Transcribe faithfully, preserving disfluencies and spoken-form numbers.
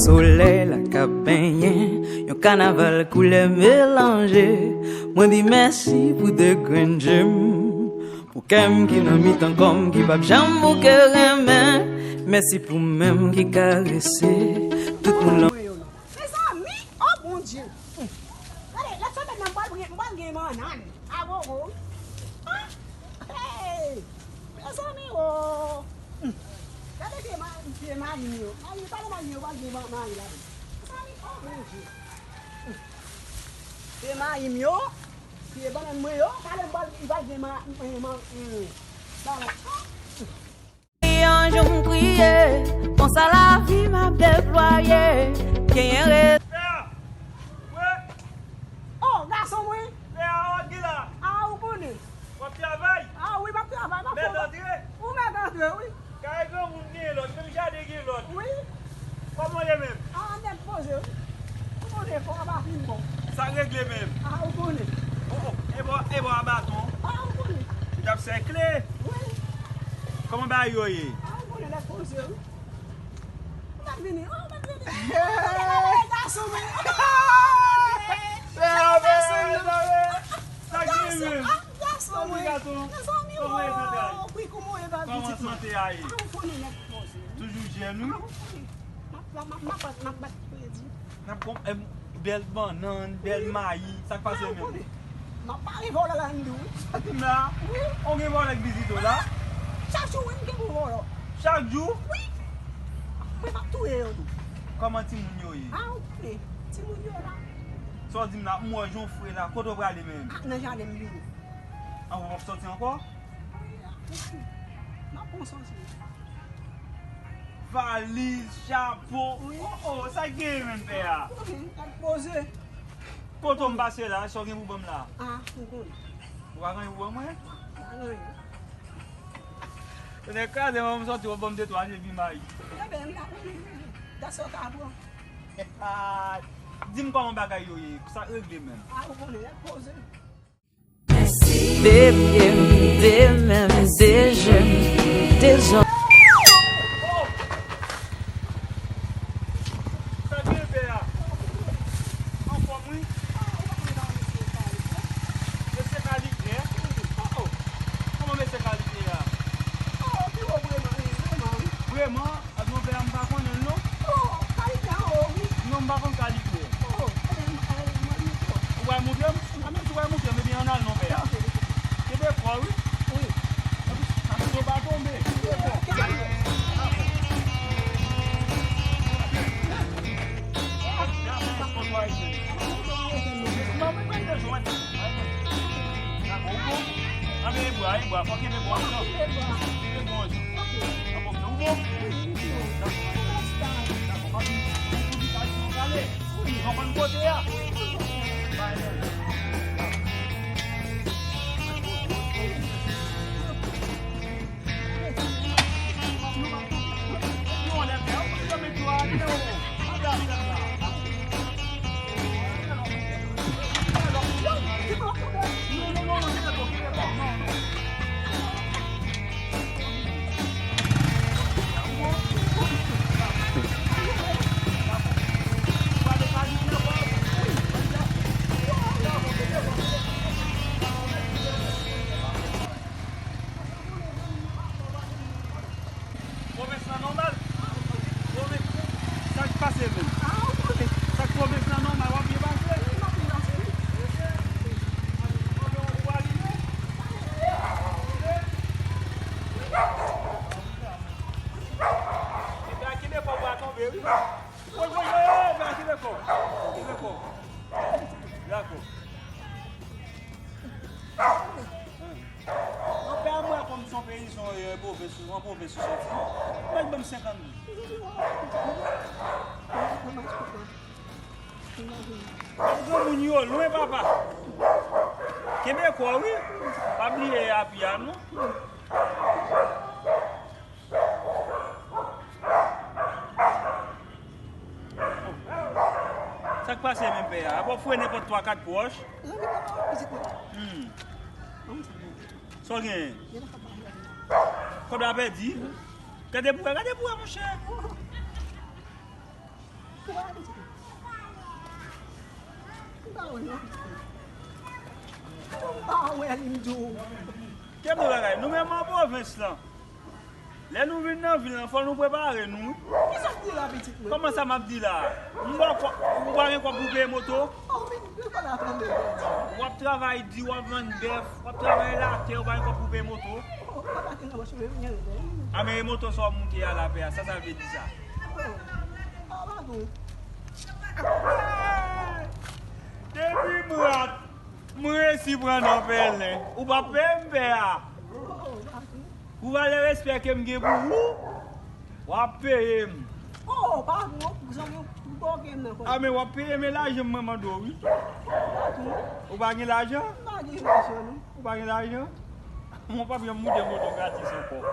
Solèy la k ap benyen, yon kanaval koulè melanje. Mwen di mèsi pou de grenn je m, pou kè m ki nan mitan kò m ki p ap janm bouke renmen. Mèsi pou men m ki karese tout moun lan. Mezanmi, oh Bondye. Gade, lè sòtè nan m pral gen, m pral gen bannann. Agogo. Ah, hey. Mezanmi, oh. Gade vye ma-, vye mayi m yo. Mayi, pale mayi m yo, pral gen ma-, mayi la. Mezanmi, oh Bondye. Vye mayi m yo. Vye bannann mwen yo. Pale m pral, pral gen ma-, ma-, ma-, mm. Bannann. Yon jou m kriye, konsa lavi m ap deplwaye. Genyen re- Pè a! Wi! Oh, gason mwen! Pè a, w ap gen la? Ah, ou konnen. W ap travay? Ah, wi, m ap travay, m ap fè. Mèt antre? Ou mèt antre, wi. Kay granmoun gen lòt, menm jaden gen lòt. Wi. Kòman w ye menm? Ah, nèt poze, wi. Ou konnen, kò a pa fin bon. Sa regle menm? Ah, ou konnen. Oh, oh, e bò, e bò a baton. Ah, ou konnen. Ou t ap sèkle? Wi. Kòman bagay yo ye? Ah, ou konnen, nèt poze, wi. Ou mèt vini, oh, ou mèt vini. Hey! Gason mwen. Hey! Gason mwen. Sa k gen menm? Gason mwen. Mezanmi, oh, wi, kòman w ye, pitit mwen? Kòman sante a ye? Ah, ou konnen nèt poze. Toujou jèn, wi. Ah, ou konnen. M ap, m ap, m ap, m ap bat kredi. N ap konp-, em, bèl bannann, bèl mayi, sa k pase menm? M ap pale vòlè la, m di w, wi. Sa k gen la? Wi. On gen vòlè k vizite w la? Chak jou, wi, m gen pou vòlè. Chak jou? Wi. Mwen m ap touye yo tou. Kòman timoun yo ye? Ah, ou konnen. Timoun yo la. Sa w di m la, m wè w jan w fre la. Kote w prale menm? Ah, nan jaden m vini. An, w p ap sòti ankò? Wi, m ap pran sòti. Valiz, chapo. Wi. Oh, oh, sa k genyen menm, pè a? Wi, m ap poze. Kote m pase la, sa w gen pou ban m la? Ah, ou konnen. Ou pa gen anyen pou ban mwen? Pa gen anyen. Tonnè kraze, mwen m sòti, w ap ban m de twa je pi mayi. Ebyen, m ta konnen. Dat's all ka pran. Di m kòman bagay yo ye, sa regle menm. Ah, ou konnen, nèt poze. De pye m, de men m, de je m, de zòn. Sa gen pè a? Anfòm wi. Mesye Kalitnè? Oh, oh. Kòman mesye Kalitnè a? Oh, pi wo Breman, wi, Breman, wi. Breman? Ak non pè a m pa konnen l non. Oh, Kalitnè anwo wi. Non, m pa konn Kalitnè. Oh, ebyen, m, eh, mwen montre w. Ou pral montre m? Ou pral montre m, ebyen ann al non pè a. Ok, ok. Kenbe fò wi. Wi. Anplis, sa m tonbe a tonbe. Kenbe fò. Kenbe fò. Mwen mwen pa bezwen. Dakò, ou bon? Anben, e bwa, e bwa, fò kenbe bwa ankò. Kenbe bwa ankò. Dakò, ou bon? Dakò, m ap vin pou di sa, nou prale. Ou konprann kote a? Pwovens lan nòmal? Pwovens, sa k pase menm? Sa k pwovens lan nòmal, w ap byen pase? Ou pral rive? Epi a kenbe kò w a tonbe wi. Woy, woy, woy, woy, epi a kenbe kò. Kenbe kò. Dakò. Anpè a mwen kòm se yon peyizan, e, pwovens, an pwovens ou sòti. Mèt ban m senkant goud. Granmoun yo lwen, papa. Kenbe kò wi. Pa bliye api a non. Sa k pase menm pè a? Apa w foure nenpòt twa kat pwòch? Zanmi papa, pitit mwen. Hmm. Sa w genyen? Kòb la pèdi? Gade pou wè, gade pou wè, monchè. Ou pa wè pitit mwen? M pa wè non pitit mwen. M pa wè li, m di w. Kenbe bagay, nou menm an pwovens lan. Lè nou vin nan vil lan, fò nou prepare nou wi. Kisa w di la pitit mwen? Kòman sa m ap di la? M ba w kòb, ou pa gen kòb pou peye moto? Oh, men, men pa la tonbe, Bondye. W ap travay di, w ap vann bèf, w ap travay latè, ou pa gen kòb pou peye moto. Oh, papa te nan wòch mwen, mwen gen lè. A men e moto sa w ap moute a lapè a, sa sa vle di sa? Oh, ah, padon. Depi m rat, m resi pran nan pèlen. Ou p ap peye m pè a. Oh, padon. Pou valè respè ke m gen pou ou, w ap peye m. Oh, padon, zanmi, ou pa gen nan kòb. A men w ap peye m e lajan m mwen mande w wi. Padon. Ou pa gen lajan? M pa gen lajan non. Ou pa gen lajan? Mwen p ap janm moute moto gratis ankò.